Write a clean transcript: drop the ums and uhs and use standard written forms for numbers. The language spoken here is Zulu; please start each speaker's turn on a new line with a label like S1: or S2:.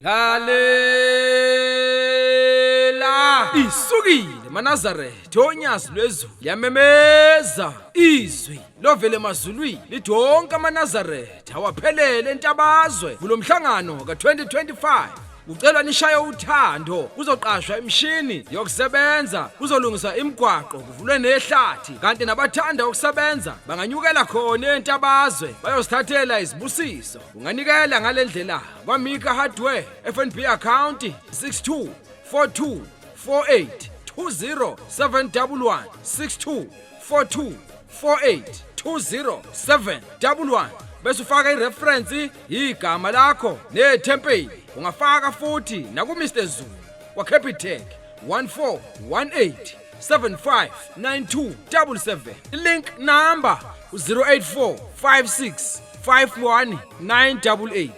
S1: Lalela, isukile maNazaretha, onyazi lwezulu liyamemeza, izwi lovele emazulwini lithi wonke amaNazaretha awaphelele entabazwe kulo mhlangano ka-2025. Kucelwa nishaye uthando, kuzoqashwa imishini yokusebenza, kuzolungiswa imigwaqo, kuvulwe nehlathi, kanti nabathanda ukusebenza banganyukela khona entabazwe bayosithathela izibusiso. Unganikela ngale ndlela kwaMika Hardware, FNB account 62 42 48 20 711, 62 42 48 20 711, bese ufaka ireference igama lakho nethempeli. Ungafaka futhi naku Mr Zulu kwaCapitec, 1418 759277, link number 084 56 51988.